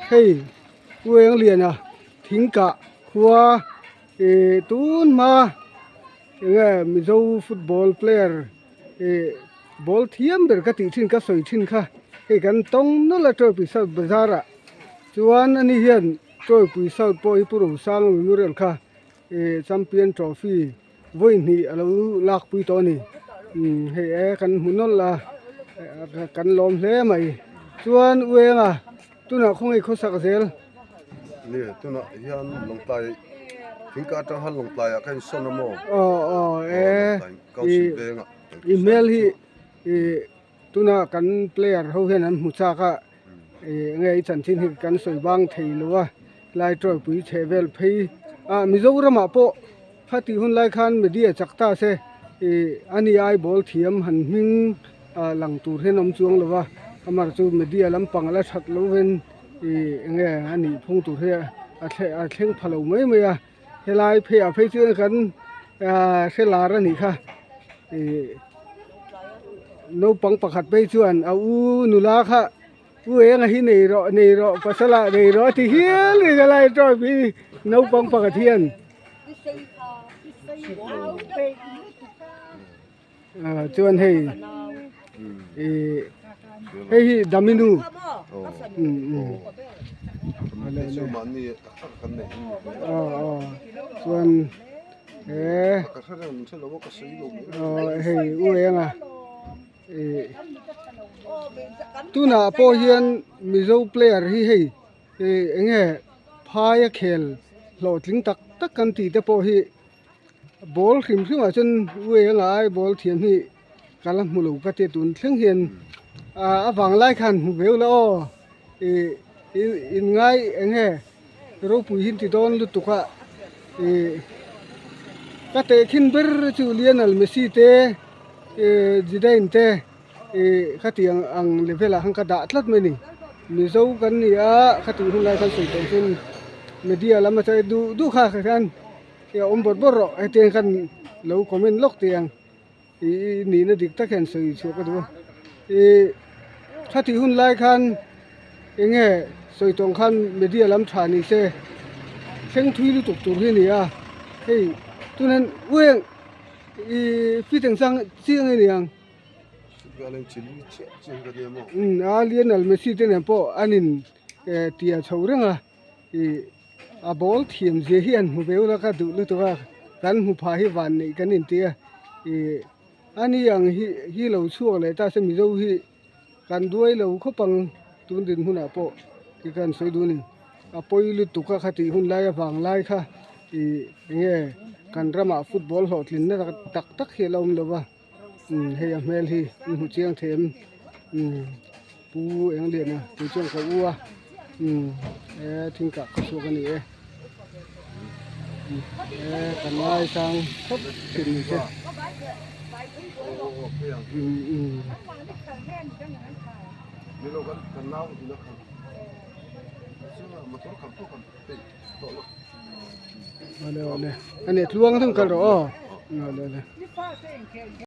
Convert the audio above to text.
Hei U Engliana thingkah khua ih tun hma enge Mizo football player ih ball thiam ber ka tih thin ka sawi thin kha hei kan tawng nawlh a Tawipui South Bazar ah chuan ani hian Tawipui South pawh hi Pu Rosanga Memorial kha ih champion trophy vawi hnih a lo lak pui tawh a ni umm hei e kan hmu nawlh a kan lawm hle mai chuan u enga tunah khawngaih khawsak zel. Ni tunah hian lawngtlai thingkah atang khan lawngtlaiah kha insawn a maw? Aw aw e i hmel hi ih tuna kan player ho hian an hmu chak a ih nge i chanchin hi kan sawi bang thei lo a lai tawipui chheh vel phei ah Mizoramah pawh Khati hun lai khan media chak ta se ih a ni ai bawl thiam han hming ah lang tur hian awm chuang lo va, amah chu media lampang a la that lo ven ih eng nge a nih phung tur hi a thleng a thleng pha lo mai mai a, helai phei ah phei chuan kan ah hre lar a nih kha ih naupang pakhat phei chuan a u nula kha. U enga hi nei rawh nei rawh pasal ah nei rawh a ti hial in a lai tawp hi naupang pakhat hian ah chuan hei ih hei hi daminu um um aw aw chuan he aw hei u enga. Ih tunah pawh hian mizo player hi hei ih eng nge phaia khel hlawhtling tak tak kan tih te pawh hi ball hrim hrim ah chuan u eng ai ball thiam hi ka la hmu lo ka tia tun thleng hian ah a vang lai khan hmu ve ula aw ih in ngai eng nge ropui hi an ti dawn lutuk a ih ka tehkhin ber chu Lionel Messi te. Ih Zidane te ih khatiang ang level ah khan ka dah tlat mai a ni Mizo kan ni a khatih hun lai khan sawi tawh chuan media lam atang duh duh kha kha khan ih a awm bawrh bawrh rawh hetiang khan lo comment lawk teh ang ih nihna dik tak hian sawi chhuah ka duh a ih khatih hun lai khan eng nge sawi tawng khan media lam tha ni se thleng thui lutuk tur hi a ni a hei tunah hian. I fit ang chang chiang a ni ang. Umm a Lionel Messi te nen pawh an in tia chho reng a ih a ball thiam zia hi an hmu ve ula ka duh lutuk a kan hmu phah hi van neih kan inti a ih a ni ang hi hi lo chhuak leh ta se Mizo hi Kan duai lo khawp ang tun dinhmunah pawh ti khan sawi duh a ni. A pawi lutuk a khatih hun lai avang lai kha ih eng nge kan ramah football hlawhtlinna tak tak hi a la awm lo va, umm hei a hmel hi i hmu chiang thei em umm pu eng lian a tih chuan ka u a umm he thingkah ka chhuak a ni e e kan ngaisang khawp thin ni che. Awle awle ani tluang thung kal rawh aw awle awle.